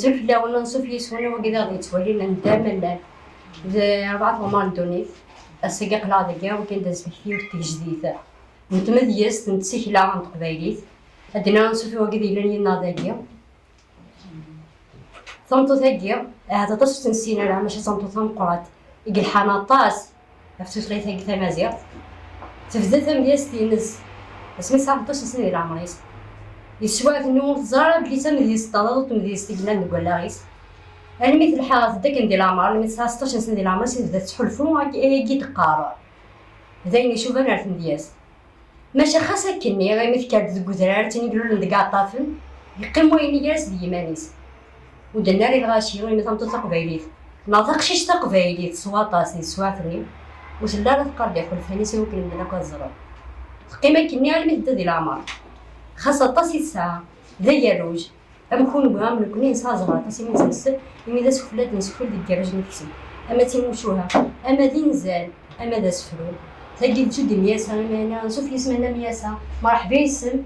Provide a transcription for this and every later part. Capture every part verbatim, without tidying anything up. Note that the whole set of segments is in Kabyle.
Azul fell-awen, anṣuf yis-wen i wagi d aɣ-d-yettwalin anda ma llan. D rebɛa tɣemmar n ddunit. Ass-agi aql-aɣ dagi, wagi d asmekti ur d-tigejdit n tmedyezt n tsekla n teqbaylit. Ad d-nini anṣuf i wagi d yellan yid-neɣ dagi. Tameṭṭut-agi, ahat aṭas ur tt-nessin ara, maca d tameṭṭut tameqqrant, i yelḥan aṭas ɣef tutlayt-agi tamaziɣt. Tebda tamedyazt-ines asmi tesɛa tmeṭṭut n snin di leɛmer-is. Yeswa tennu ur teẓri ara belli d tamedyazt, d tameṭṭut n tmedyazt i yellan deg wallaɣ-is. Almi telḥa tedda akken di leɛmer, almi tesɛa seṭṭac n snin di leɛmer-is, i tebda tettḥulfu ayagi i d-teqqar. D ayen icuban ar tmedyazt. Maca xas akkenni, imi tekker-d deg udrar, d tin i ilulen deg iɛeṭṭafen, yeqqim wayen i gar-as d yiman-is. Ur d-tenni ara i lɣaci, imi tameṭṭut taqbaylit, neɣ taqcict taqbaylit s waṭas di teswiɛt-nni, ur telli ara teqqar-d iḥulfan-is i wakken medden akk ad ẓren. Teqqim akkenni almi tedda di leɛmer. Xas aṭas i tesɛa, d agerruj, am kunwi, am nekkni, nesɛa ẓẓher aṭas imi nettmeslay, imi d asufella d-nesufell deg igerrujen i tekcem. Ama d timucuha, ama d inzan, ama d asefru. Tagi d Ǧuddi Myasa, ama yenna ansuf yis-m a Nna Myasa. Merḥba yis-m.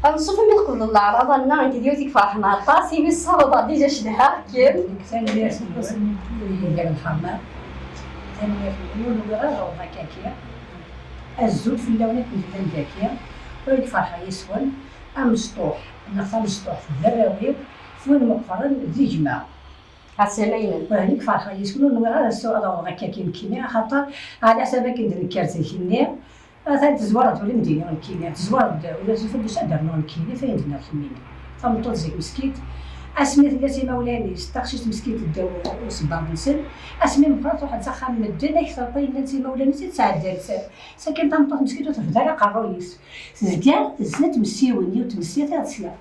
Ansuf imi tqebleḍ leɛraḍa-nneɣ, nekk d yiwet i iferḥen aṭas, imi tessawḍeḍ-aɣ-d déjà cedhaɣ-kem. Tanemmirt-nwen, gar lḥerma. Tanemmirt-nwen, ur nwiɣ ara ɣer akka-ki. Azul fell-awen akken tellam dagi, ur ak-ferḥeɣ yis-wen. Amecṭuḥ neɣ tamecṭuḥt d arraw-iw, f win meqqren d gma. Ɛeslama-inem. Ula d nekk ferḥeɣ yis-wen, ur nwiɣ ara ad awḍeɣ akka-ki nekkini, axaṭer ɛla ḥsab akken d-nekker zik-nni, atan tezwara tuli mdini nekkini, tezwara-d ula d ufud ad d-rnuɣ nekkini, f ayen d-nniɣ kemmini. Tameṭṭut zik meskint, asmi tella s imawlan-is, taqcict meskint ddaw usebbaḍ-nsen, asmi meqqret truḥ-d s axxam n medden, akter n wayen llan s imawlan-is i tesɛedda-tt. Sakin tameṭṭut meskint ur tebda ara aqerruy-is. Tezga zdat tmessiwin, yiwet tmessiwt ad tesla.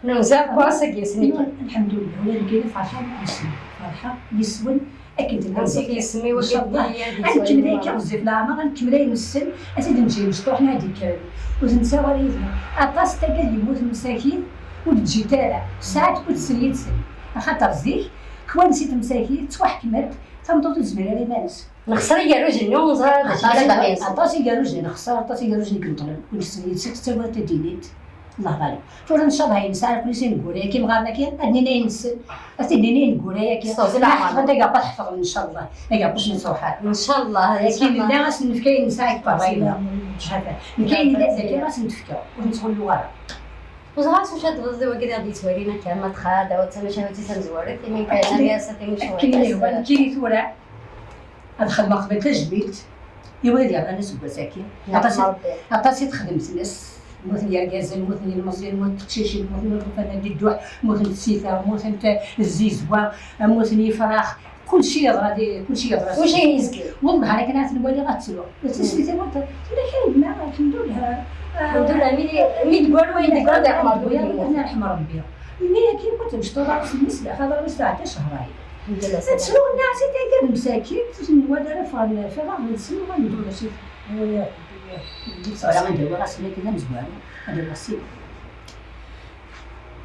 Nunzeɛ quoi seg yisem-agi? Lḥemdullah, ula deg yini ferḥeɣ yis-wen, ferḥeɣ yis-wen akken tellam. Ansi d yisem-iw? Ad nkemmel akka ɣezzif leɛmer, ad nkemmel ayen nessen, ad t-id-neǧǧ i mecṭuḥ-nni ad d-yekkren. Ur t-nettawi ara yid-neɣ. Aṭas n taggad yemmuten msakit, ur d-ǧǧint ara, sɛant ur d-ttsen yid-sen. Axaṭer zik, kwan si temsakit, ttwaḥekment, tameṭṭut ur tezmir ara iman-is. Nexṣer igerrujen-nni, ur neẓri ara d acu ara d-nini. Aṭas igerrujen, nexṣer aṭas igerrujen i ineṭṭlen. Ur nessin yid-s tettawi tadinit. Allah ɣalib. Tura ncallah nesɛa lkulis ineggura-agi, mɣaren akkin, ad d-nini ayen nessen, ad t-id-nini ineggura-agi. Ḥefḍen, ad ḥefḍen ncallah. Ad ḥefḍen ncallah. Akken nella, ad sen-nefk ayen nesɛa deg teqbaylit. Hata. Nekk ayen yellan dagi, ad sen-t-fkeɣ. Ur nettɣullu ara. Ur ẓriɣ s wacu ad tebdiḍ i wagi i aɣ-d-yettwalin akka, ma txad, aw d tamacahut i tamezwarut, imi nekk akken ihwan, nekkini tura. Ad xedmeɣ qbel tajmilt i wid yernan aseggas-agi. Aṭas i, aṭas i texdem tmes. Mmuten yergazen, mmuten yilmeẓyen, mmuten teqcicin, mmuten llufan di dduḥ, mmuten tsita, mmuten tzizwa, mmuten yifrax. Kulci yeḍra di, kulci yeḍra. Kulci yezgel. Wellah akken ad ten-waliɣ ad ttruɣ. Taslit-iw tura kan yemma, lḥemdullah. Lḥemdullah, mi, mi d-ggar wayen d-ggar, ad yerḥem Rebbi. Ad yerḥem Rebbi. Mi akka, kent mecṭuḥ, ɣer tmes, d axaṭer mi s-tɛedda cehrayen. Ad ttruɣ nneɛsit akka d msakit, ur newwad ara ffɣen firaɣ-nsen, uɣalen-d ulac-it. Tura ad d-awiɣ ass-nni d amezwaru, ad d-awiɣ sidi.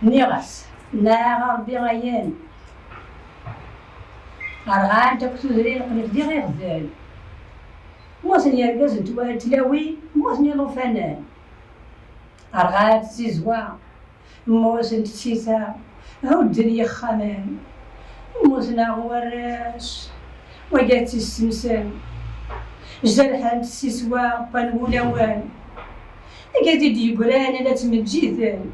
Nniɣ-as, nnaɣ a Rebbi ayen, rɣant akk tudrin qrib d iɣiɣden. Mmuten yergazen n twa-, tlawin, mmuten ilufanen. Rɣant tzizwa. Mmutent tsita, hudden yixxamen, mmuten-aɣ warrac, wagi d tissemsen, jerḥent tsiswa n wulawen, wigi i d-yeggran ala ttmeǧǧiden,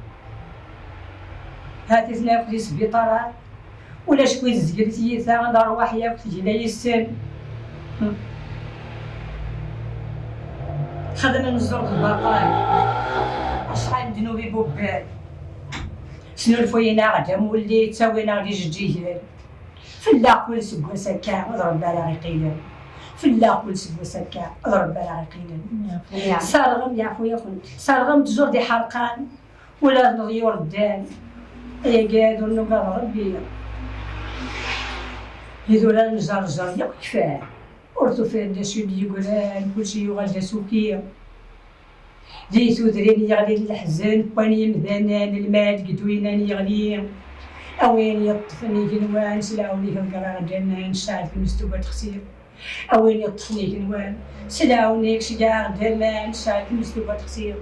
ha-t-iten akk di sbiṭarat. Ulac wid zgel tiyita, lerwaḥ yakk tegla yes-sen. Xedmen zzur d lbaṭel, acḥal n ddnub i bubben. Snulfuyen-aɣ-d am wulli, ttawin-aɣ-d ijeǧǧigen. Fell-aɣ kul seg wass akka, d Rebbi ara ɣ-iqilen. Fell-aɣ kul seg wass akka, d Rebbi ara ɣ-iqilen. Serɣem, yeɛfu-yakent, serɣem ttjur d iḥerqan. Ula d leḍyur ddan, ay agad ur nugad Rebbi. Idurar n Ǧerǧer yakk kfan, ur tufan d acu i d-yeggran, kulci yuɣal d asuki. Di tudrin yeɣlin leḥzen, wwan yimdanen, lmal deg ddwina yeɣli. A win yeṭṭfen igenwan, s lɛawen-ik ḍegreɣ-d aman, cɛel tmes tuga texsi. A win yeṭṭfen igenwan, s lɛawen-ik ceggɛeɣ-d aman, cɛel tmes tuga texsi.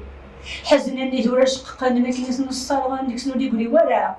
Ḥeznen i tura ceqqqen, mi akken i ten-sserɣen, deg-sen ur d-yegri wara.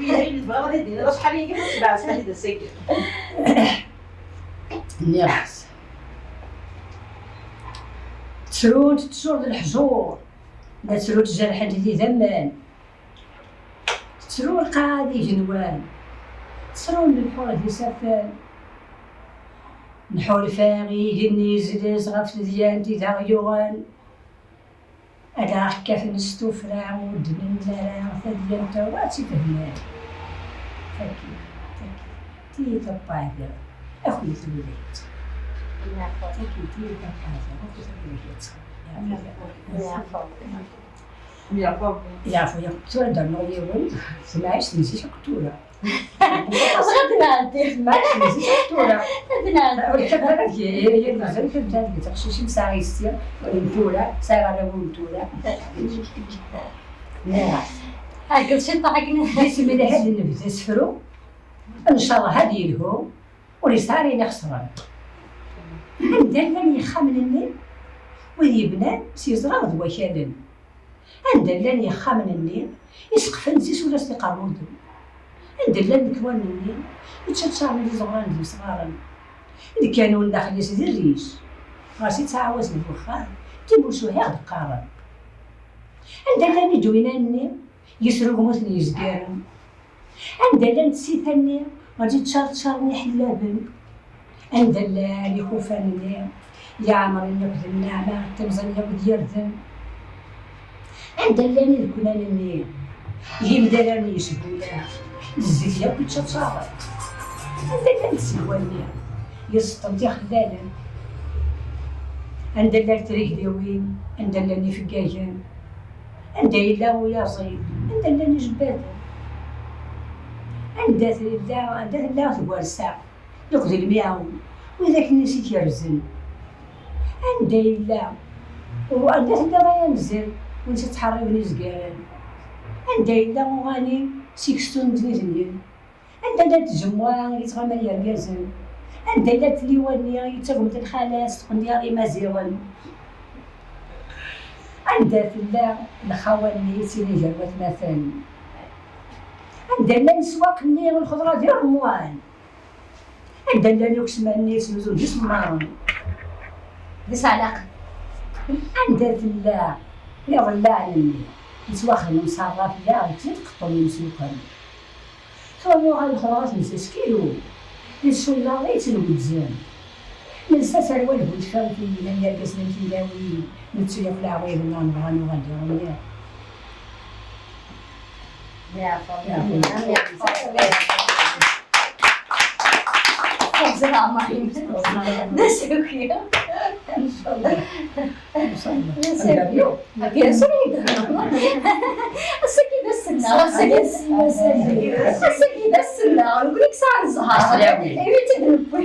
yella ayen tebɣiḍ ad d-tiniḍ, acḥal ay yemma tebɛed fell-i d ass-agi. Nniɣ-as. Ttrunt ttsur d leḥjur, la ttrunt jerḥent d idammen. Tettru lqaɛa d igenwan, ttru lḥur d isaffen. Nḥulfa i igenni yezlez ɣef tedyant i d aɣ-yuɣen. Ala aɣ-kkaten s tuffra ur d-nenni ara tadyant-a ur tt-ifehhmen. Taki, taki, tiyita n ṭṭaɛda, akk-it wilayat. Taki, tiyita n ṭṭaɛda, akk-it wilayat. Yeɛfu, yeɛfu. Tura d-rnuɣ yiwen, temɛict n zik akk tura. Bɣiɣ ad nɛeddi. Temɛict n zik akk tura. Ad nɛeddi. Ur kkat ara deg-i, yal mazal kan kan deg teqcicin sɛiɣ yessi n tura, sɛiɣ arraw n tura. Ɛeggeḍ ciṭṭaḥ akken. Bismillah, ad nebdu asefru. Ncallah ad yelhu, ur yesɛi ara ayen ixesren. Anda llan yexxamen-nni, wid yebnan s yeẓra d wakalen? Anda llan yexxamen-nni, iseqfen d isulas d iqermuden? Anda llan lekwanen-nni, iččaččaren d izeɣran d yesɣaren? Lkanun daxel-is d rric, ɣas ittɛawazen deg wexxam, timucuha ɣ-d-qqaren. Anda llan idwinan-nni, yesrugmuten yezgaren? Anda llant tsifa-nni ɣer iččarčaren iḥellaben? Anda llan ixufan-nni yeɛmren akk d nneɛma, timẓin akk d yirden? Anda llan ideknan-nni d imdaran n yisgula, d zzit yakk iččačaren? Anda llant tsekwa-nni yeẓṭṭent ixellalen? Anda llant trigdiwin? Anda llan ifeggagen? Anda yella uyaẓi? Anda llan ijebbaden? Anda tella, anda tella tgersa akked lmiɛun, widak-nni s ikerzen? Anda yella, u anda tella ay anzel win s ttḥerriben izgaren? Anda yella uɣani s ikestun n tnednin? Anda llant tzemmura i yettɣaman yergazen? Anda llant tliwa-nni i yettagment lxalas teqqen diɣ imaziɣen? Anda tella lxawa-nni i yettili gar watmaten? Anda llan leswaq-nni n lxeḍra d iṛemwan? Anda llan ikesman-nni yettnuzun d iṣemmaren? D iseɛlaqen. Anda tella iḍellaɛen-nni yettwaxedmen s ṛṛafya d tqeṭṭun n yimsewqen? Tura yuɣal lxeḍrat n seskilu, d icullaḍ i yettnewwzen. Nelsa aserwal bu tfawtin, am yergazen am tilawin, nettu yakk leɛwayed-nneɣ nebɣa nuɣal d iɣemyawen. Yeɛfu. Yeɛfu. Yeɛfu. Yeɛfu. Yeɛfu. D asekwi. D asekwi. Bien sûr, ass-agi d ass-nneɣ, ass-agi d ass-nneɣ, ass-agi d ass-nneɣ, nekkni i yesɛan zzheṛ, imi i tt-id-newwi.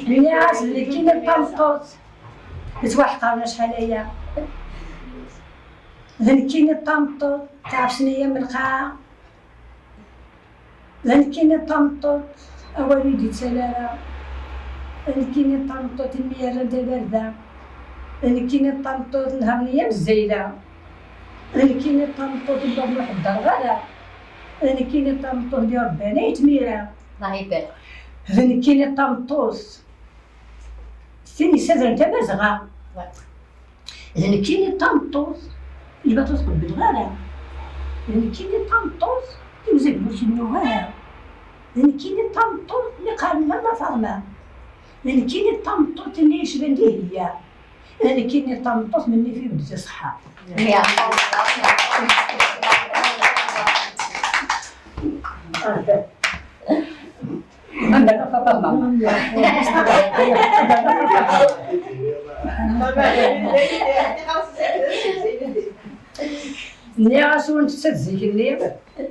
Nniɣ-as d nekkini d tameṭṭut yettwaḥqaren acḥal aya. D nekkini d tameṭṭut tɛefsen-iyi am lqaɛa. D nekkini d tameṭṭut awal ur d-yettali ara. D nekkini d tameṭṭut imi yerran tabarda. D nekkini d tameṭṭut nehṛen-iyi am zzayla. D nekkini d tameṭṭut n bab ur ḥeddreɣ ara. D nekkini d tameṭṭut mi rebban ay tmira. Allah ibarek. D nekkini d tameṭṭut, tin yessadren Tamazɣa. D nekkini d tameṭṭut, lbaṭel ur tqebbleɣ ara. D nekkini d tameṭṭut, iwzagel ur kennuɣ ara. D nekkini d tameṭṭut, mi qqaren Lalla Faḍma. D nekkini d tameṭṭut-nni yecban Dihya. D nekkini d tameṭṭut, menni fi bdez ṣṣeḥḥa. Anda ara papa d mama? Nniɣ-as ur nettett zik-nni,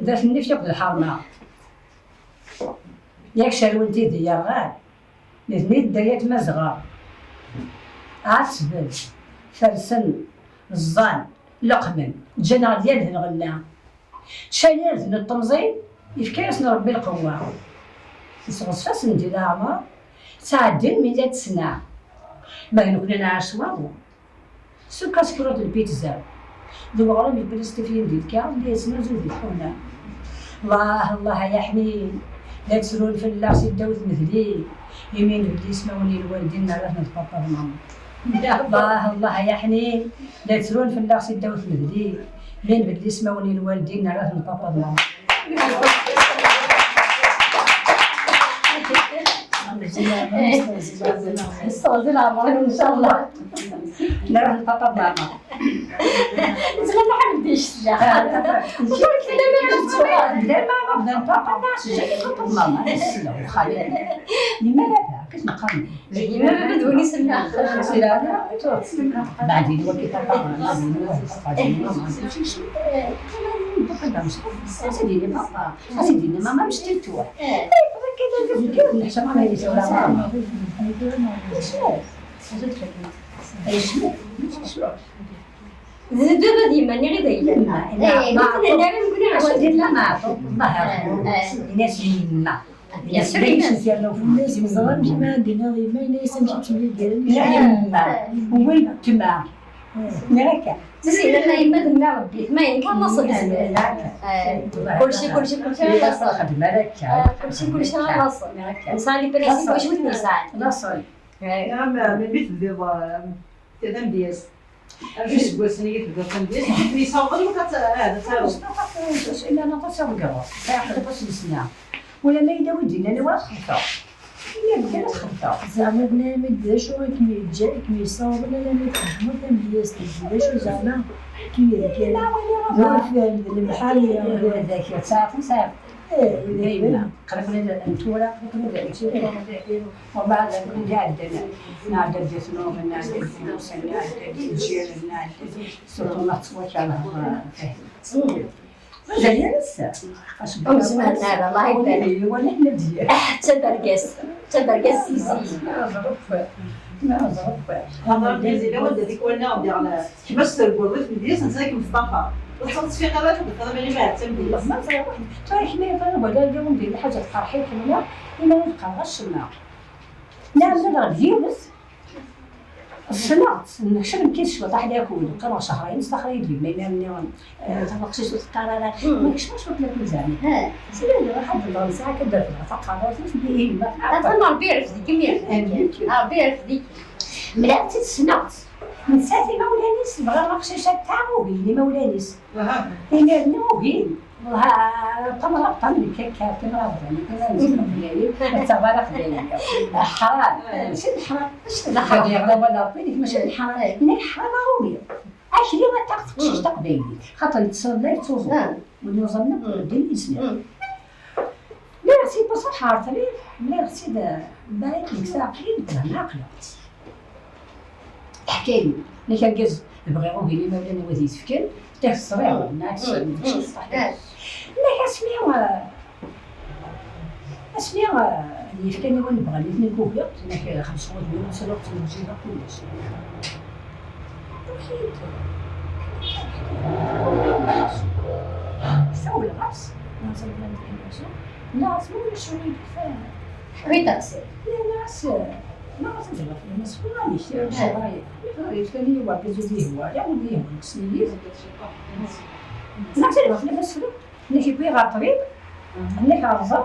d at nnif yakk d lḥerma. Yak cerwen tidi yerɣan, nitni d dderya n Tmazɣa. Ɛettben, fersen, ẓẓan, leqqmen, ǧǧan-aɣ-d yal d lɣella. Ccan irden d temẓin, yefka-yasen Ṛebbi lqewwa. Yesɣezf-asen di leɛmer, ttɛeddin mi la ttesnaɛ. Ma d nekkni nɛac s waḍu. Sukka s kruḍ n lpizza d weɣrum n lplastik i d-yefka, la yettnuzu di tḥuna. Allah, Allah, ay aḥnin, la ttrun fell-aɣ si ddaw tmedli, imi nbedd ismawen i lwaldin nerra-ten d papa d mama. Allah, Allah, ay aḥnin, la ttrun fell-aɣ si ddaw tmedli, imi nbedd ismawen i lwaldin nerra-ten d papa d mama. Yesseɣzi leɛmer-im, ncallah. Nerra-ten d papa d mama. Nettmenni ḥedd iceggeɛ. Ur kemmel ara. Bda mama, bda papa, bda cejjel, papa d mama. Yemma baba, kif neqqar. Yemma baba d win isemma. Baɛdin, wagi papa, mama, baɛdin, mama. As-d-yini papa, as-d-yini mama, mecṭiṭuḥ. Neḥca mama, yesɛa mama. D baba d yemma-nni i d ayla. Yemma, eh, ma tella nara nekkni ɣer wazir la Maɛṭub, Allah yerḥem. Ini-as yemma. Bien sûr, yemma. Ẓran kima d-yenna yemma, yenna-yas amek i ttemliliren. Yemma, weltma. Nniɣ akka. Sisi, lalla yemma d mmi Rebbi, ma yenna laṣel. Kulci, kulci, kulci ala laṣel. Xedm ara akka. Kulci, kulci ala laṣel. Nesɛa les principes, acu i ten-yesɛan? Laṣel. Nniɣ-am, melmi tebdiḍ, eh, tamedyazt? Amek iseggasen i tebdiḍ tamedyazt? Amek yessaweḍ lweqt ad tt-, ad tt-taruḍ? Ila aṭas i ḍeggreɣ. Sɛiɣ aṭas n sna. Wala ma yella wi d-yennan i wara txelṭeɣ. Imi kan ad xelṭeɣ. Zeɛma d nɛami d acu i kem-yeǧǧa, i kem-yessawḍen alamma txedmeḍ tamedyazt? D acu zeɛma i kem-yeǧǧan? D urfan, d lemḥani, d... Ih, d acu, tesɛiḍ, tesɛiḍ. Dayma, qrib n tura, qrib n... Wabɛed wid iɛeddan, nɛedda-d di Tnuḍ, nɛedda-d di Musa, nɛedda-d di Lǧiran, nɛedda-d, surtout ma tettwakerheḍ, fahim. Mazal yal ass. Ur nezmir ara, Allah ibarek. Wala ḥna d... Ah, d tabergazt, d tabergazt si zik. Ma ẓref, ma ẓref. Hḍer-d yizila wanda dik wannaɣ diɣen. Kemm ad s-terbuḍ i tmedyazt, netta ad kem-teṭṭafar. Ur tettfiq ara, ad tebdiḍ amali ma d tamedyazt. Ma ẓriɣ, tura kemmini tura wala lǧawen di lḥaǧa tqerḥ-ik, kemmini, imi ur teqqareḍ acemma. Nɛam, ladɣa d yiwet, ssneɣ-tt, nekcem nekki s cwiṭ, aḥd akud, qqimeɣ cehrayen, staxer-iyi-d yemma, imir-nni, eh, taqcict ur teqqar ara, ma nekcem cwiṭ la tuzani. Sima nruḥ ad nḍer, nesɛa akka d-refdeɣ taqerrut-is, di yemma. Atan Rebbi irfed-ik, imir. Rebbi irfed-ik. Mlaleɣ-tt-id, ssneɣ-tt. Nettat imawlan-is, bɣiɣ aqcic ad taɣ, ugin imawlan-is. Imir-nni ugin. Wah, tamrabṭa n lkakar, tamrabṭa n lkakar, ad taɣ ara teqbaylit. Ḥram. Mačči d ḥram. Mačči d ḥram. Yeɣra wala Rebbi, mačči d ḥram. Nekk ḥram aɣumi. Akli ad taɣ teqcict taqbaylit. Xaṭer yettṣalla, yettuẓu. Win yuẓan akk, ddin yeslan. Mlaleɣ-tt-id, bṣaḥ ɣer ṭṭbib, mlaleɣ-tt-id, mbaɛd nekk taɛqil, d lɛaqla. Teḥka-yi, nnak argaz, bɣiɣ ugin imawlan-iw ad yi-t-fken, tak teẓriḍ, nnak s-, nnak asmi, eh, asmi, eh, yefkan i win bɣan, nitni kugiɣ, nnak xemsa wudem-iw, ttruɣ ttmejjideɣ kullec. Ruḥ-iyi-d. Sawleɣ-as, nniɣ-as ma ulac acu i d-ufan. Ḥwi taqsiṭ. Nniɣ-as, ma ɣas ad ɣef lmas, ur amek, ur amek, ur yefkan-iyi wergaz ur d-yehwa ara, ur d-yehwa deg-sen-iyi. Nniɣ-as ad ɣef lmas fell-ak, nnak yewwi ɣer ṭṭbib, nnak rẓeɣ,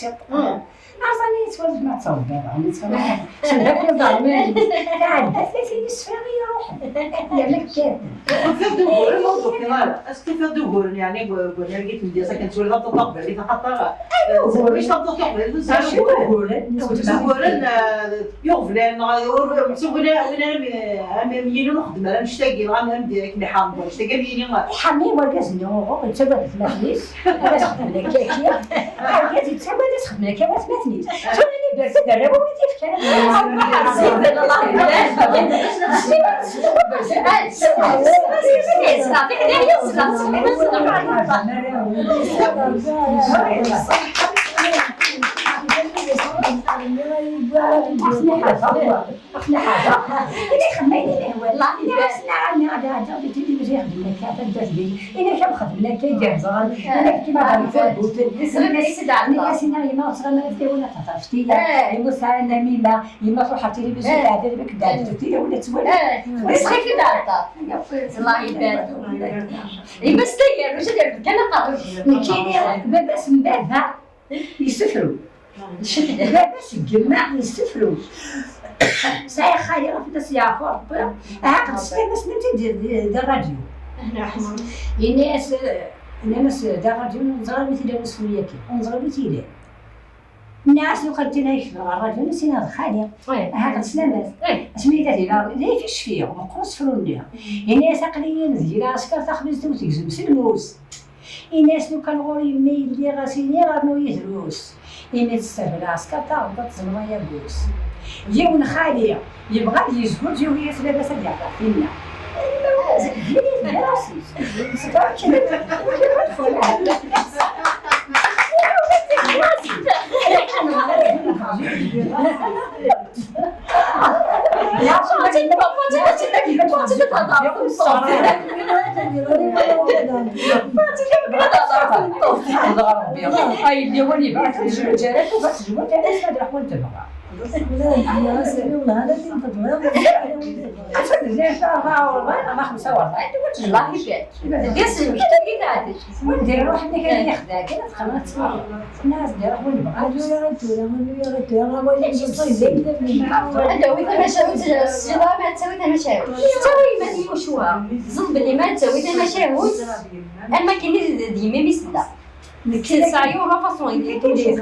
tɛedda-t. Aẓan yettwali ma ttṛebbiḍ, ɛni ttṛebbiḍ? Send akk iẓerman. Tɛedda tlatin isfar i iruḥen. Yerna kkaten. Tufiḍ-d uguren ur tufiḍ ara. Est-ce que tufiḍ-d uguren, yeɛni, deg, deg wannag i tmedyazt akken twaliḍ tameṭṭut taqbaylit, axaṭer, eh, uguren. Tameṭṭut taqbaylit, ur tesɛi uguren. Uguren, uguren, eh, iɣeblan, neɣ ur, ur, win ara, win ara, am, am yili ur nexdem ara annect-agi, neɣ am, am d-, akken iḥerm, annect-agi am yili. Iḥerm-iyi wergaz-nni uɣur, yettagad atmaten-is. Ad as-xedmen akka, akka. Argaz yettagad ad as-xedmen akka watmaten-is. Tura Liberté d arraw-a wid yefkan. Aql-i ḥaḍer. Ini xemmem ayen i nehwa. Ini-as nniɣ-nni ad ɛeddiɣ di tilivizyun xedmen akka, taddart-nni. Ini-ak am xedmen akka i d-ihedren. Ini-ak kima d-ifarbuten. Ini-as, ini-as yemma ur tettɣimi ara tilawin ad tehder f tila. Yemma ur tesɛi ara anamek. Yemma truḥ ɣer tilivizyun, teɛdel, mi k-d-ɛeddet tilawin ad twali. Ur yesɣi-k-id ɛeṭṭer. Allah ibarek. Yemma s tagar, mačči ad yerfed kan aqerru-s. Nekkini, baba-s n baba, yessefru. Baba-s n yemma yessefru. Sɛiɣ xali ɣef Dda Syaɛfur Rebbi, ɛaqed sslam-as nnan-t-id di, di, di ṛṛadyu. Yenna-yas, nnan-as di ṛṛadyu, ur neẓri wi t-ilan usefru-yagi, ur neẓri wi t-ilan. Nniɣ-as lukan tina yekfeɣ ɣer ṛṛadyu, nnan-as ina d xali. Ɛaqed sslam-as. Asmi yella dinna, d ayf i cfiɣ, meqqer usefru-nni. Yenna-yas aql-iyi deg la ɛsker taxbizt-iw tegzem s lmus. Ini-as lukan ɣur yemma yelli ɣas ini rnu yedrus. Imi tessehbel ɛsker taɣemt ad tezmeḍ ay agus. Yiwen xali yebɣa ad yezweǧ yugi-as baba-s ad yeɛteq tinna. Yemma-s deg yiri tga-as. Ay, yella win yebɣa ad tezweǧ ara tufa tezweǧ ara s ad ruḥ win tebɣa. Ḥaca d zɛif أربعة وأربعين، أما خمسة وأربعين، تقول الله يبارك. دير سلمي، تقول لي تعدل. وندير روحي ملي كان يخدع، كان تخمم تسمع. الناس دير روحهم يبغوا. هذا يا غير تورا، هذا يا غير تورا، هذا وين يصير زين. هذا هو ثما شاوت، السيرة ما تساوي ثما شاوت. تساوي ما تيوشوها. زد بلي ما تساوي ثما شاوت. أما كاين اللي ديما يسلم. نكسر ساعة يوم فاصون يدير كل شيء.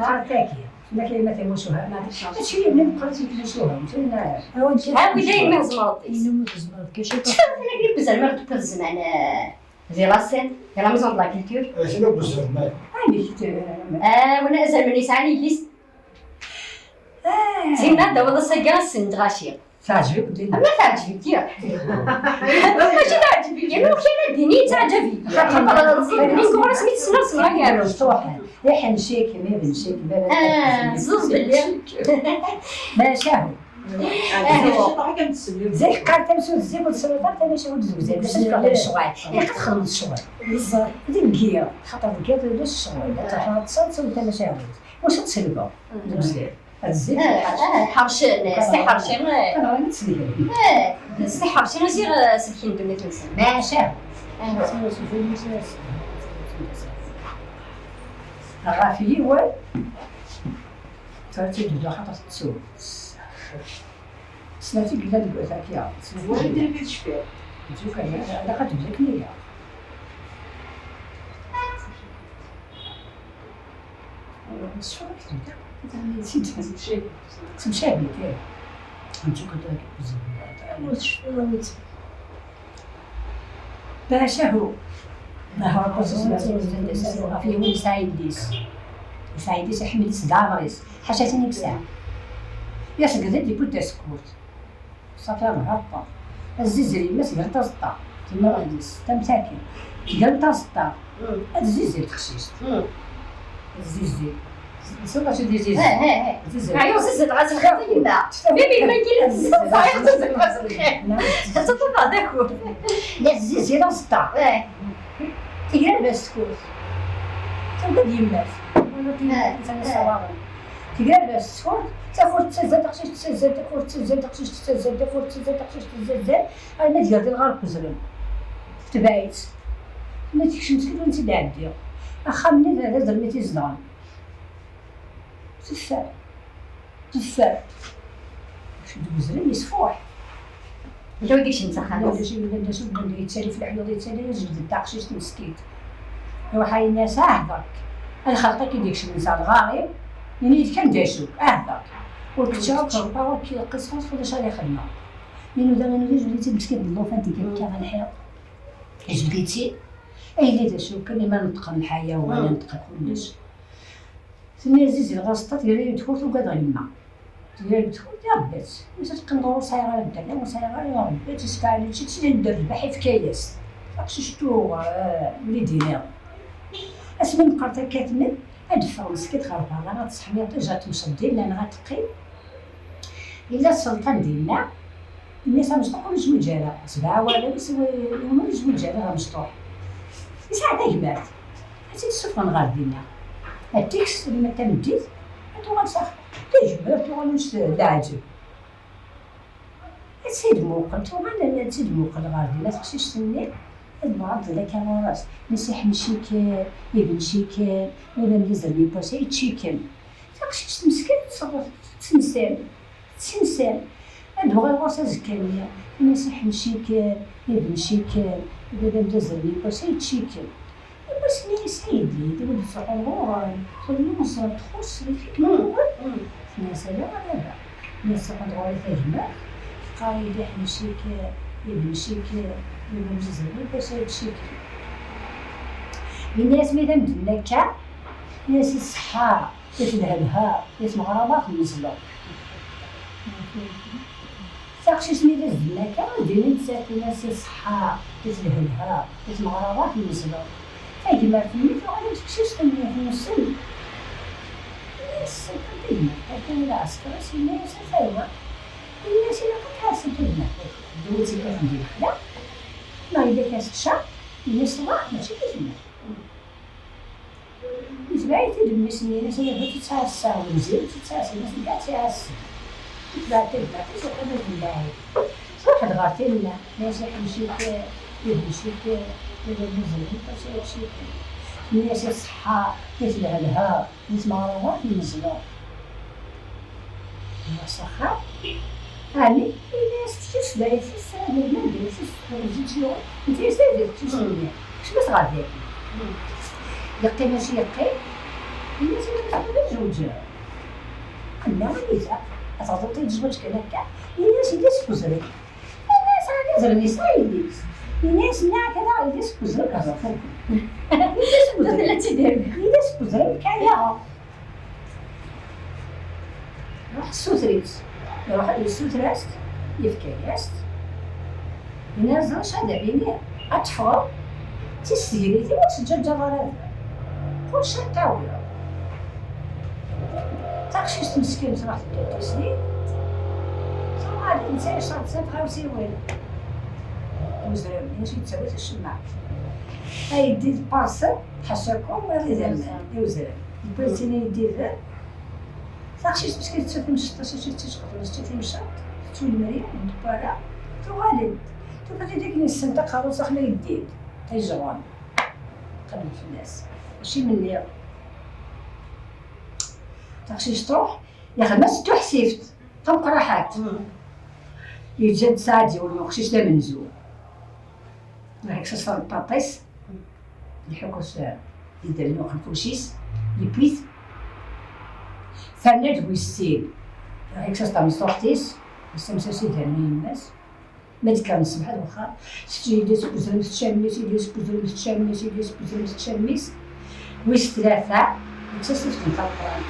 لا كاين ما تيوشوها، ما تفهمش. هادشي اللي بنين بقات يتوشوها، فهمتي؟ ها وين شي ها وين داير ما زمرتي. إنه ما زمرت، كاين شي شوف، أنا كنت بزعما غير كنت بزعما أنا. J'ai la scène, j'ai la maison de la culture. شنو بزاف مال؟ عندي كتير. آه، وانا ازال من يسعاني ليست. آه. زين، هذا والله سجل سند غاشي. تعجبك ديما. ما تعجبك يا. ماشي تعجبك، انا وكاين ديني تعجبك. خاطر نقول راسي تسنى سنة كامل. مفتوحة. يا حنشيك، ما بنشيك، ما بنشيك. آه، زوز باللي. ما شاهو. زيك قال تمشي وتزيك وتسوي، قال تمشي وتزوج، زيك باش تروح للشغل. يا قد خلص الشغل. بالضبط. ديك الكيا، خاطر الكيا تدوز الشغل. لا تروح تصل، تسوي تمشي عاود. واش تسلبوا؟ دوك زيك. الزيت. اه، اه، حرشين، سي حرشين، اه. انا راني تسلبوا. اه، سي حرشين، ماشي غير سلكين دومي تنسى. ما شاء. اه. غافي وين؟ صافي، تبدا خاطر تسوق. سمعتي قلنا لك هكا. وين ديري فيه الشفير؟ نشوف انا، انا قد بلاك ليا. نشوف كيف نبدا. نسيت. تمشي بيك، ايه. نشوف كنت هكا بزاف. واش شفير ولا باشا هو. ما هو القصص ما زال زاد يسألوا في وين سعيد ديس. سعيد ديس يحمل يس دامريس. حاشا تاني بساعة. يا سقدت لي كنت اسكت. صافي راه هابطة. الزيزري ما سقدت تزطى. تما راه ديس. تم ساكن. سقدت تزطى. هاد الزيزري تخشيش. الزيزري. سوف تدي زيزي. اه، اه، اه. زيزي. ايوا زيزي، غاز الخير يما. بيبي، ما كاين زيزي، صاير زيزي، غاز الخير. نعم. تطلع داكو. لا، زيزي، لا، سطا. اه. تيقرا باش تكوت. تنبد يمات. ولا تي-، اه، تنسى اه. واغن. تيقرا باش تكوت، تاكل تسزل، تقشيش تسزل، تاكل تسزل، تقشيش تسزل، تاكل تسزل، تقشيش تسزل. انا ديال الغرب زرم. تبعت. ما تكشمش كيف انت دعدي. اخا مني هذا زرمتي زدان. تفا. تفا. شد بزري يسفوح. لا وديك شنو سخان؟ لا، لا، شي، لا، لا، شي، بغا يتسالي في الحيوط، يتسالي، يجبد الداق، شي مسكين. ايوا، حي الناس، اه، درك. انا خلقك يديك شي من ساعة الغاري، ينيد كان داشوك، اه، درك. والكتاب، شرطة، وكي القصة، ولا شاري خدمة. ينو دا، ينو دا، جبديتي مسكين اللوفان، تيكا كان الحيط. جبديتي؟ اي، اللي داشوك، كان ما نطق الحياة، ولا نطق كلش. سمية زيزي الغاسطة تقريب تفوت وقاعدة يما. تقريب تفوت يا ربات. مش تقندرو صايغة الدنيا وصايغة يا ربات، تسكع على شي تشي ندير البحي في كياس. تقششتو، آه، وليدي ناو. اسمي مقرطة كاتمن، ادفع مسكت غربة، لا غتصحمي، جات مشدين، لا غتقي. إلا السلطان ديالنا، الناس غا مشطوح ولا جوج جارة، سبعة ولا يسوي يوم ولا جوج جارة غا مشطوح. يساعد غير بارد. هاتي السفرة غا دينا. هاتيك السلمة تمديت، هاتو غا مسخ. تجمع، هاتو غا نمشي العجب. السيد موقل، تو غا السيد موقل غا دينا، تخشيش سني. المعضلة كان راس. نسيح مشيكل، يبن شيكل، ولا ملي زرني بوسي تشيكل. تقشيش مسكين تصرف تسمسم، تسمسم. عندو غير غوصة زكانية، المسيح مشيكل، يد مشيكل، يبدا متزربين بس يتشيكل. بس مي سيدي، يدي ولد صغير، خذ المصر تخص فيك نور. الناس هذا ولا لا؟ الناس تقعد غير تهمة، قال يدي مشيكل، يد مشيكل، يبدا متزربين بس يتشيكل. الناس ميدا مدلكة، الناس الصحة. كيف الهبها، كيف مغربة في المزلة. تاخشي سميدة الزناكة، ديني تساكي ناس الصحة، كيف الهبها، كيف مغربة في المزلة. أي ما في الميت وغادي تكشي سمية في المسن. السلطة ديما، لكن العسكر سمية سفاوة. الناس إلا كنت حاسة بينا، دوتي كيف ندير خلا. ما إذا كاس الشعب، الناس الله، ماشي كيف الناس. يتبعي تدمسني، أنا سيدي تتعسى، ومزيد تتعسى، الناس كاع تعسى. Tebɛed, tebɛed, tebɛed, tebɛed. Truḥ-d ɣer tinna, nniɣ-as iḥmec-ik, iḥmec-ik, iḥmec-ik. Nniɣ-as ṣṣeḥḥa, i tlehlha, i tmeɣra, i tmeẓla. Nniɣ-as axxam. Ɛni, ini-as teččes d ayt-is, ad nerna d ayt-is, tezweǧ yiwen, netta-as d ayt-is, teččes-nni. Kecmet ɣer dagi. Yeqqim acu yeqqim, ini-as, ini-as, ad zewǧeɣ. Qenna anida, ad teɣḍeḍ i zzwaǧ kan akka, ini-as yella seg uzrem. Ini-as ɛni azrem yesɛa yelli-s? Ini-as nniɣ-ak ad aɣ yelli seg uzrem, ad ẓer fukun. Yelli seg uzrem. Tella d tidermi. Yelli seg uzrem, fkan-yaɣ. Ruḥ ssuter-itt. Iruḥ yessuter-as-tt, yefka-yas-tt. Yenna-as: "Ẓer acu ad am-iniɣ, ad teffɣeḍ, d tissegratin ur tettǧaǧǧaḍ ara da. Kullec ad t-tawiḍ." Taqcict meskint truḥ tedda tusnit, tuɣal netta yecreḍ-d tɣawsiwin. Uzrem, mačči yettawi acemma. Ayeddid parcelle, ḥacakum, wala idammen, i uzrem. Yewwi-d tin ayeddiden, taqcict meskint tettu timceṭ, acu tettu tqeḍ, tettu timceṭ, tettu lemri, ur tewwi ara, tuɣal-d. Tufa-t-id akken yessen taqerrust axla yeddid, tajɣem. Qebl fell-as. Mačči menni. Taqcict truḥ, yexdem-as tuḥsift tameqqraḥat. Yeǧǧa-d sɛad yiwen n uqcic d amenzu. Yekkes-as tameṭṭaṭ-is, iḥukk-as idammen uxenfuc-is, yewwi-t. Terna-d wis sin. Yekkes-as tameẓẓuɣt-is, yessamses idammen i yemma-s. Ma d-kkren ṣṣbeḥ ar wexxam, tečča yelli-s deg uzrem, tečča mmi-s, yelli-s deg uzrem, tečča mmi-s, yelli-s deg uzrem, tečča mmi-s. Wis tlata, yekkes-as tiftin tameqqrant.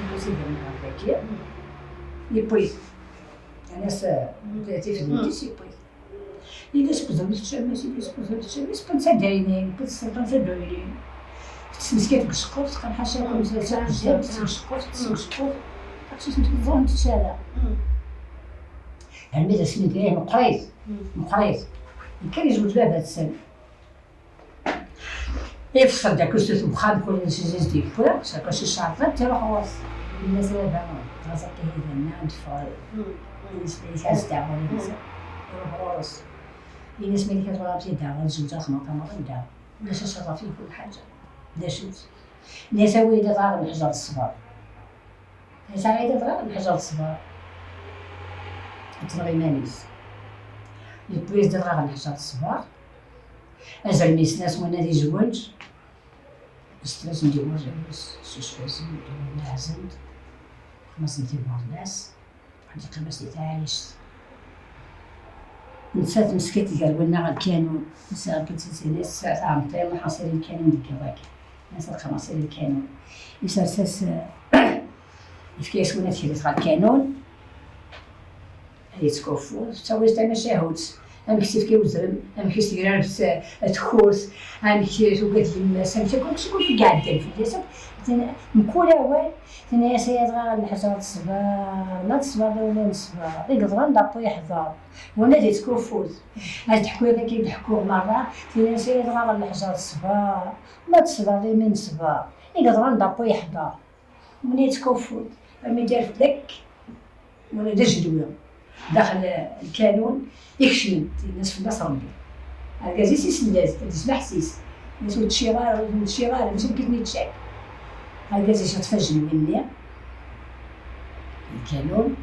Yewwi-as idammen ɣer dagi, yewwi-t. Yerna-as, eh, tifdent-is, yewwi-t. Yelli-s deg uzrem, tečča mmi-s, yelli-s deg uzrem, tečča mmi-s, wwin-tt d ayen, wwin-tt s tadaynin. Tesmeskat deg uceqquf, teqqar ḥaca, teqqar ḥaca, teqqar ḥaca, teqqar ḥaca, teqqar ḥaca. Taqcict-nni ur teẓrim ara. Armi d asmi d-, eh, meqqrit, meqqrit. Yekker yezweǧ baba-tsen. Yefṣel-d akk s uxxam, kul yiwen s iziz d-yewwi, s akk s icerṭen, tiruḥ ɣur-s. Yenna-as: "A baba, ɣas akka ihi-nni ad d-teffɣeḍ." Yenna-as: "Baba, ad s-d-aɣeɣ win-nsen." Iruḥ ɣur-s. Yenna-as: "Malika, tebɣiḍ ad d-aɣeḍ, zewǧeɣ, xedmeɣ tameɣra, ad d-aɣeɣ. Ulac acu ɣef i kul ḥaǧa. D acu-tt?" Yenna-as: "Awi-d adɣaɣ n leḥǧer d ṣṣber." Yesɛa dɣa lḥaǧa d ṣṣber. Ad tenɣ iman-is. Yewwi-as-d dɣa lḥaǧa d ṣṣber. Azrem yessen-as win ad izweǧ. Yesṭel-asen-d i warraw-is, s ucbazen, d win iɛzen-d. Xemsen tibernas. Ad yeqqim-as di taɛrict. Nettat meskint gar winna ɣer lkanun. Nesɛa lkanun, tesɛa taɛemṭi, ruḥ asiri lkanun deg yiḍ-agi. Netta lxamasir lkanun. Isers-as, eh, yefka-yas win ad t-yellit ɣer lkanun. Ad yettkuffut, tettawi-as tamacahut. Amek s-yefka i uzrem, amek i s-tegrareb s-, tkurt, amek tugad yemma-s, amek akk, amek akk i iɛeddan fell-as akk. Tin-, mkul awal, tenna-yas: "Ay adɣaɣ n leḥǧer d ṣṣber, ma d ṣṣber d imi n ṣṣber, i yeḍran d appu yeḥḍer." Win ad yettkuffut. Ad d-ḥkuɣ, ad k-id-ḥkuɣ merra, tin-as: "Ay adɣaɣ n leḥǧer d ṣṣber, ma d ṣṣber d imi n ṣṣber, i yeḍran d appu yeḥḍer." Win yettkuffun, armi d-yerfed akk, wala d ajedwi, daxel lkanun, ikcem-d, yenna-as fell-as Rebbi. Argaz-is isell-as-d, ad yesmeḥsis. Yenna-as: "Ur d-ččiɣ ara, ur d-ččiɣ ara, mačči nekk i ten-iččan." Argaz-is yeṭṭef ajenwi-nni, lkanun,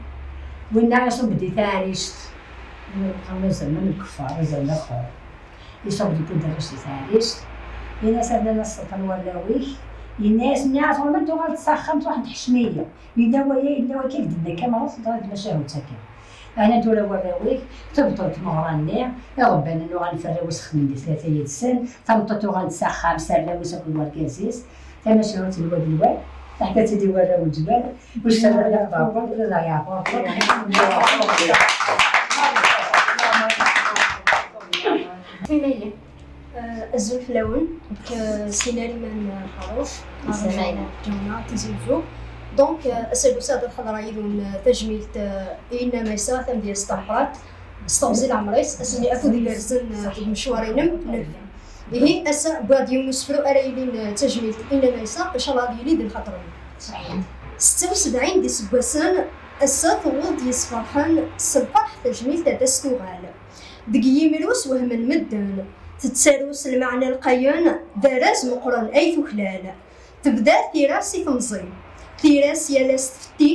winna iṣubb di taɛrict, am azrem, am lkeffar, azrem d axxur. Iṣubb deg uderric di taɛrict, yenna-as: "Rnan-as ṣṣelṭan warraw-ik." Yenna-as: "Nniɣ-as ɣur-m ad tuɣaleḍ s axxam, truḥ tḥeccem-iyi." Yella waya, yella wakka, i k-d-nna kan, ruḥ teḍra-d tmacahut akken. Ɛni tura warraw-ik, tebṭel tmeɣra-nni, iɣebbanen uɣalen f arraw-is xedmen di tlata yid-sen, tameṭṭut tuɣal-d s axxam s arraw-is akked wergaz-is, tamacahut n lwad lwad, teḥka-tt-id i warraw n lǧiran, ur s-terra ara ɣef Rebbi, ur la yeɛbur. Azul fell-awen, nekk, eh, Sina Liman, eh, Xerruf, Ǧawna, Tizi Wezzu. Donc, eh, ass-agi usiɣ-d ad xedreɣ yid-wen, eh, tajmilt, eh, i Inna Maysa, tamedyazt tameqqrant, s teɣzi n leɛmer-is, ass-nni afud igerrzen, eh, deg umecwar-inem. Ihi, ass-a, wwiɣ-d yiwen usefru ara yilin, eh, d tajmilt i Inna Maysa, ncallah ad yili di lxaṭer-nwen. Setta u sebɛin d iseggasen, Ass-a tewweḍ-d yesferḥen s lferḥ, tajmilt ad as-tuɣal. Deg yimru s wehmen medden, tettaru s lmeɛna lqayen, d arraz meqqren ay tuklal. Tebda tira si temẓi, tira s yal ass tfetti,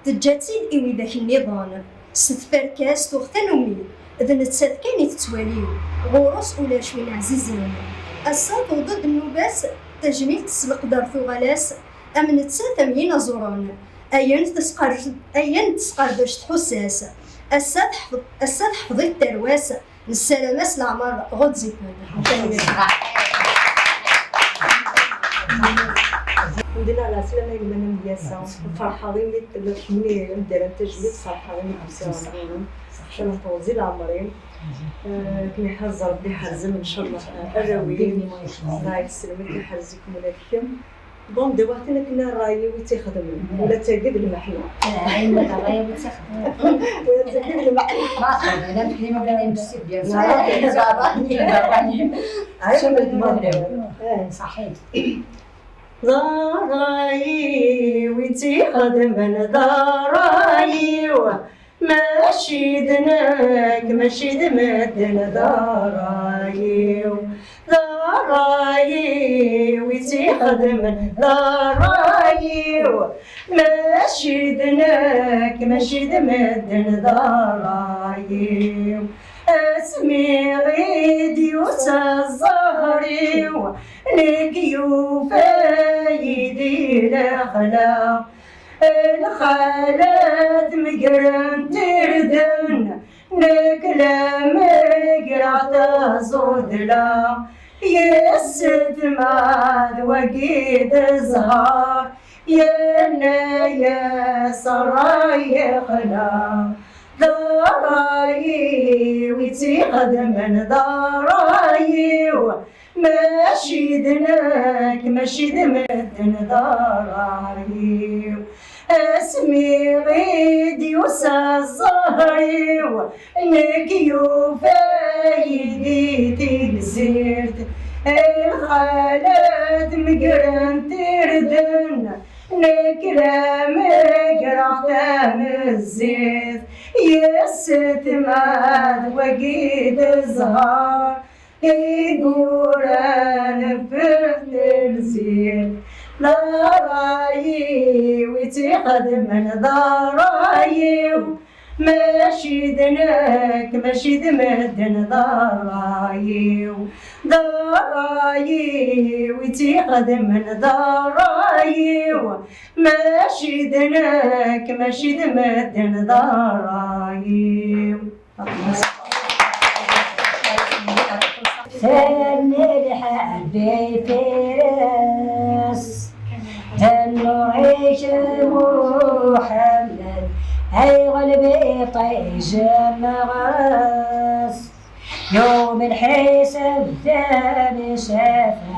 teǧǧa-tt-id i widak nniḍen. S tferka-s tuɣ tanumi, d nettat kan i tettwali, ɣur-s ulac win ɛzizen. Ass-a tewweḍ-d nnuba-s, tajmilt s leqder tuɣal-as, am nettat am yinaẓuren, ayen tesqer-, ayen tesqerdec tḥuss-as. Ass-a teḥfeḍ, ass-a teḥfeḍ-it tarwa-s, nessaram-as leɛmer ɣezzifen. Alḥemdulillah ɛla sslama i lmana n Myasa. Ferḥeɣ imi tella kemmi i m-d-rran tajmilt, ferḥeɣ imi d-usiɣ ɣer-m. Ccan teɣzi leɛmer-im. Eh, kem iḥrez Rebbi, ḥrez-am ncallah arraw-im. Allah yesselmek, iḥrez-ikem ula d kemm. Bon, d waḥtin akken ṛṛay-iw i tt-ixedmen, ula d tagi d lmeḥna. Ula d tagi d lmeḥna. Ma txedmen, am txedmen, am txedmen, bien sûr. Baba-nni, baba-nni. Ay, ma txedmen. Eh. Ṣaḥit. D ṛṛay-iw i tt-ixedmen, d ṛṛay-iw. Mačči d nekk, mačči d medden, d ṛṛay-iw. D ṛṛay-iw i tt-ixedmen, d ṛṛay-iw. Mačči d nekk, mačči d medden, d ṛṛay-iw. Asmi i d-yusa zzher-iw, nekk yufa-yi di lexla. Lxalat megrent irden, nekk la megreɣ taẓudla. Yessetma d wagi d zzher, yerna-yas ṛṛay ixla. D ṛṛay-iw i tt-ixedmen, d ṛṛay-iw. Mačči d nekk, mačči d medden, d ṛṛay-iw. Asmi i d-yusa zzher-iw, nekk yufa-yi di tigzirt. Lxalat megrent irden, nekk la megreɣ tamezzirt. Yessetma d wagi d zzher, Iggura neffer telzir, d ṛṛay-iw i tt-ixedmen, d ṛṛay-iw. Mačči d nekk, mačči d medden, d ṛṛay-iw. D ṛṛay-iw i tt-ixedmen, d ṛṛay-iw. Mačči d nekk, mačči d medden, d ṛṛay-iw. Terna lḥebba ifir-as, d nnuṛ-ik Muḥemmed, ay ɣelb iṭij meɣres. Yum lḥisab d amcafa,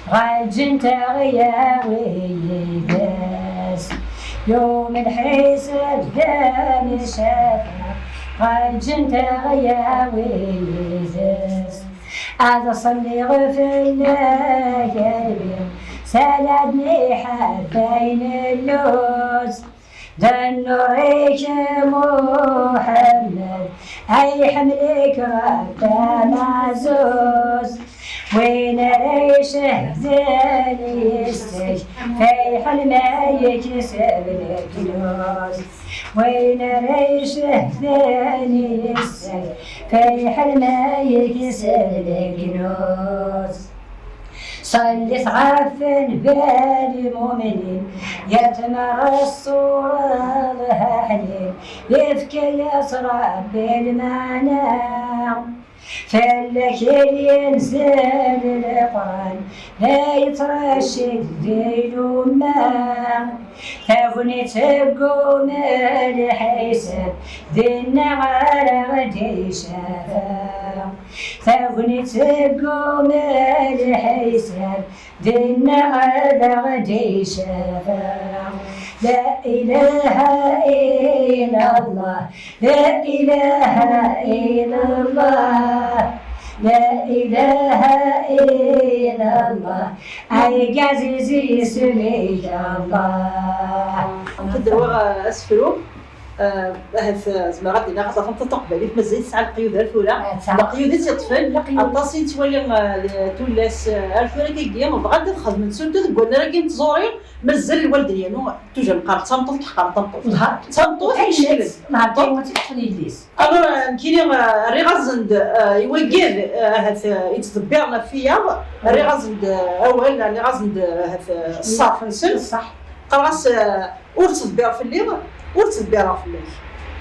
ɣer lǧent aɣ yawi yid-s. Yum lḥisab d amcafa, ɣer lǧent aɣ yawi yid-s. Ad ṣelliɣ fell-ak a Rebbi, s alad n iḥabbayen n lluz. D nnuṛ-ik Muḥemmed, ay ḥemmel-ik Rebbi ameɛzuz. Win ara icehden yes-k, fayḥel ma yekseb leknuz. Win ara icehden yes-k, fayḥel ma yekseb leknuz. Ṣellit ɣef nnbi lmumnin, yetmeṛ ṣṣura-s aḥnin, yefka-yas Ṛebbi lmeɛna. Fell-ak i d-yenzel Leqran, la yettṛaccid di lumma. Tagnit deg umal ḥisab, dinna ara ɣ-d-icafa. Tagnit deg umal ḥisab, dinna ara ɣ-d-icafa. La ilaha illallah, la ilaha illallah, la ilaha illallah. Ay aziz isem-ik Allah. Tedderwa asefru. Ah, ahat, ah, zemreɣ ad d-iniɣ axaṭer tameṭṭut taqbaylit mazal tesɛa leqyud ar tura. Ah, tesɛa. Leqyud i tt-yeṭṭfen. Leqyud. Aṭas i nettwali, ah, tullas, ah, ar tura kagi bɣant ad xedment, surtout deg wannar-agi n tẓuri, mazal lwaldin yernu tujam qqar d tameṭṭut, teḥqer tameṭṭut. Nehar. D tameṭṭut i icekklen. Nehar kan teṭṭef yelli-s. Alors, ah, nekkini, ah, rriɣ-asen-d, ah, i wagad, ah, ahat, ah, yettḍebbiren ɣef wiyaḍ, rriɣ-asen-d, ah, awal, rriɣ-asen-d, ah, ahat, ah, ṣṣerf-nsen. Ṣṣeḥ. Qqareɣ-as, ah, ur ttḍebbir fell-i, ur ttḍebbireɣ fell-ak.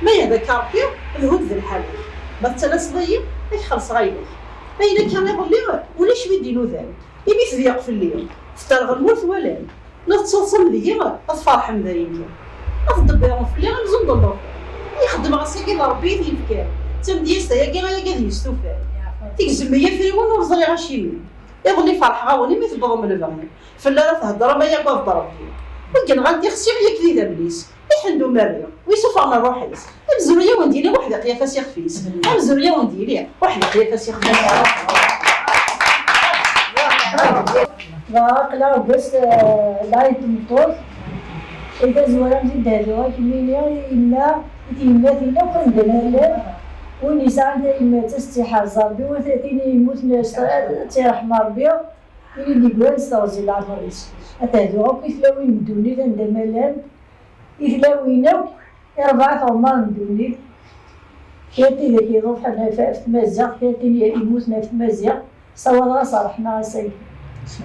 Ma yehda-k Ṛebbi, lhu-d d lḥal-ik. Ma tettalaseḍ-iyi, ad k-xellṣeɣ ayla-k. Ayen akka iḍelli, ulac wi d-inudan. Imi tedyeq fell-i, tefreɣ lmut walan. La tettaḍsam deg-i, ad tferḥem dayen kan. Ad tḍebbirem fell-i amzun d llufan. I xeddmeɣ ass-agi d Ṛebbi i t-yefkan. D tamedyazt ayagi, ayagi ad yestufan. Tegzem-iyi afriwen ur ẓriɣ acimi. Iḍelli ferḥeɣ-awen imi tewwḍem lebɣi. Fell ara theddrem ay agad Ṛebbi. Wi yenɣan tixsi yak d idammen-is. Iḥend umerri, wi sufɣen ṛṛuḥ-is. Amezruy a wen-d-yili uḥdiq yaf-as ixef-is. Amezruy a wen-d-yili uḥdiq yaf-as ixef-is. Dɣa aql-aɣ deg wass, eh, lɛid n tmeṭṭut. I tazwara am t-id-hduɣ akemmini i yemma, i tyemmatin akk anda ma llant. Win yesɛan tayemmat ad s-tt-iḥrez Ṛebbi, wa tin yemmuten ad tt-iṛḥem Ṛebbi. Win i d-yegran s teɣzi n leɛmer-is. Ad tehdu akk i tlawin n ddunit anda ma llant, i tlawin akk, i rebɛa tɣemmar n ddunit. Kra n tidak iḍuḥen ɣef, ɣef tmaziɣt, kra n tin yemmuten ɣef tmaziɣt, ssawaḍeɣ-as ṛṛeḥma ass-agi.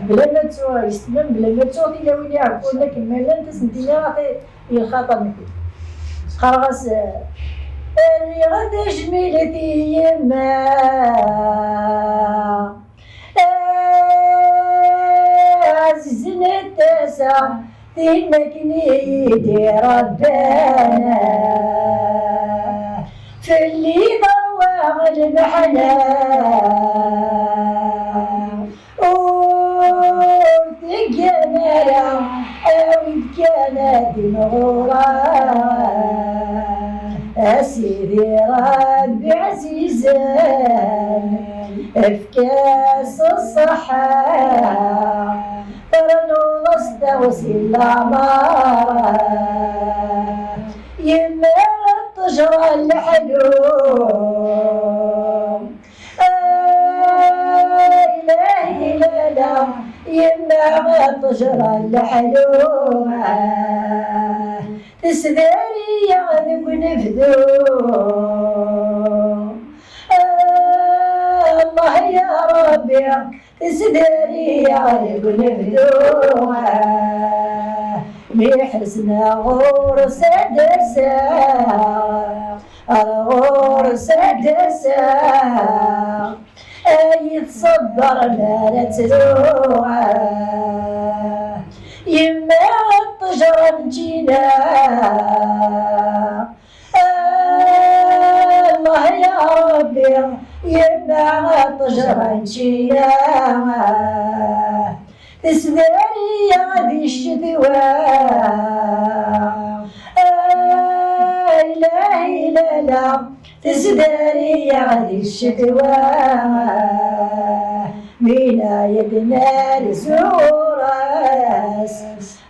Bla ma ttuɣ, yestemam, bla ma ttuɣ tilawin iɛeggunen akken ma llant, ad sent-iniɣ i lxaṭer-nkent. Qqareɣ-as, rriɣ tajmilt i yemma. Ɛzizen tasa, tin akken i yi-d-iṛebban. Fell-i teṛwa lmeḥna, ur teggan ara, awi-d kan ad imɣureɣ. A Sidi Ṛebbi ɛzizen, efk-as ṣṣeḥḥa, ternuḍ-as taɣzi n leɛmer. Yemma ṭṭejra n leḥlu, a Ilahi lala, yemma ṭṭejra n leḥlu. Tesdari-yaɣ deg unebdu. Allah ya Ṛebbi, tesdari-yaɣ deg unebdu. Mi ḥezneɣ ɣur-s ad d-aseɣ, ar ɣur-s ad d-aseɣ. Ay tṣebber mi ara ttruɣ. Yemma ṭṭejra n ččina. Allah ya Ṛebbi, yemma ṭṭejra n ččina. Tesdari-yaɣ di ccetwa. A Ilahi lala, tesdari-yaɣ di ccetwa. Mina ad nerzu ɣur-s,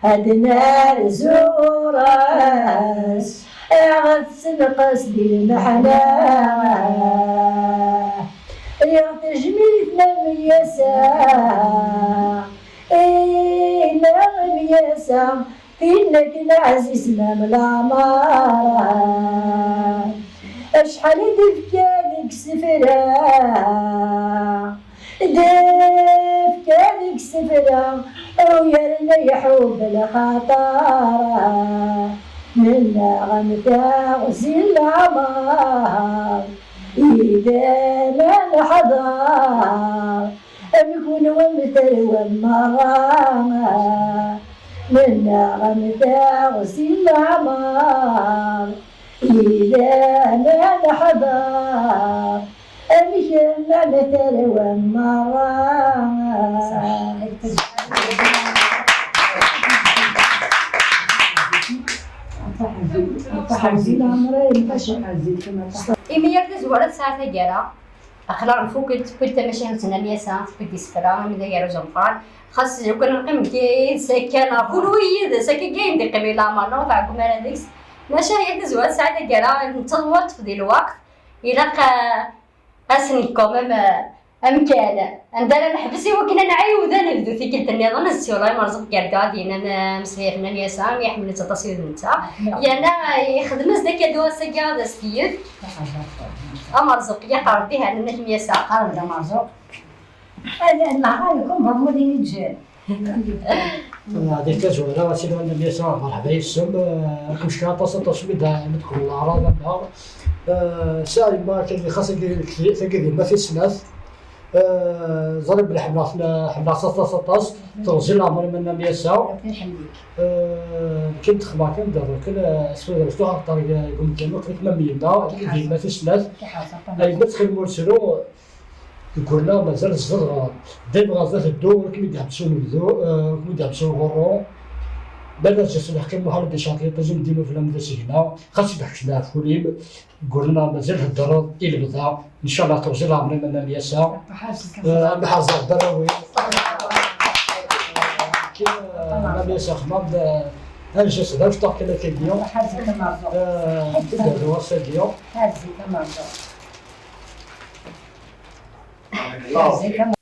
ad nerzu ɣur-s, ad ɣ-tessenqes di lmeḥna. Rriɣ tajmilt ma myasa, i ma myasa, tin akken ɛzizen am leɛmer. Acḥal i d-ifka deg isefra, d-ifka deg isefra, u yerna iḥubb lxaṭer. Mennaɣ am taɣzi n leɛmer, idam ad neḥḍer. Am kunwi am tarwa merra, mennaɣ am taɣzi n leɛmer, idam ad neḥḍer. Am kemm am tarwa merra. Imi yal tazwara tesɛa taggara, aql-aɣ nfuk-d, tewwi-d tamacahut n Amyasa, tewwi-d isefra, imi d agerruj ameqqran. Xas lukan neqqim nekk yid-s akka, neɣ kunwi yid-s akka, ayen d-iqqim i leɛmer-nneɣ, ur tɛeggum ara deg-s. Maca, yal tazwara tesɛa taggara, netta d waṭṭef di lweqt, ilaq, eh, ad sen-nefk quand même, eh, amkan anda ara neḥbes i wakken ad nɛiwed ad nebdu tikkelt nniḍen. Ad s-yuli Amerẓuq Gardu ad d-yini am, am Sliya Fennan Yasa, mi iḥemmel-itt aṭas i d netta. Yerna, eh, yexdem-as-d akadu ass-agi ad as-t-yefk. Amerẓuq, yaq Rebbi, hennit-ak Myasa. Qqaren-d Amerẓuq. Ad nehɣa deg umbeṛmud i iǧǧan. Ɛeddi tazwara, a Sidi Wanda Myasa, merḥba yes-m. Eh, amecṭuḥ aṭas, aṭas mi d, mi d-teqqel leɛraḍ-nneɣ. Eh, sɛiɣ yemma kan, xas agi, tagi d yemma tis snat. Eh, ẓriɣ belli ḥemmleɣ-ten, ḥemmleɣ-tt aṭas, aṭas. Teɣzi leɛmer-im a Myasa. Ṛebbi iḥemmel-ik. Eh, nekk d xedmeɣ kan d rrkel, eh, s tudert uxaṭer deg umkan akk, nekk ma m yemma, d yemma tis snat. Ay yemma, ttxil-m ur ttru. Deg wurneɣ mazal tzedɣeḍ. Dayem ɣer zdat ddu, ur kem-id-iḥebbes unebdu, eh, ur kem-id-iḥebbes uɣurru. Ma d arǧas n leḥkem, Muḥend Icɛaṭ Yiṭij, dima fell-am d asigna, xas ibeḥbes leɛful-im. Deg wurneɣ mazal theddreḍ i lebda, ncallah teɣzi leɛmer-im a Myasa. Eh, ad nḥerẓ ɣer warraw-im. Kif, eh, a Myasa xedmeɣ-d, eh, arǧas d amecṭuḥ kan akkagi. Eh, d ass-agi. Zik am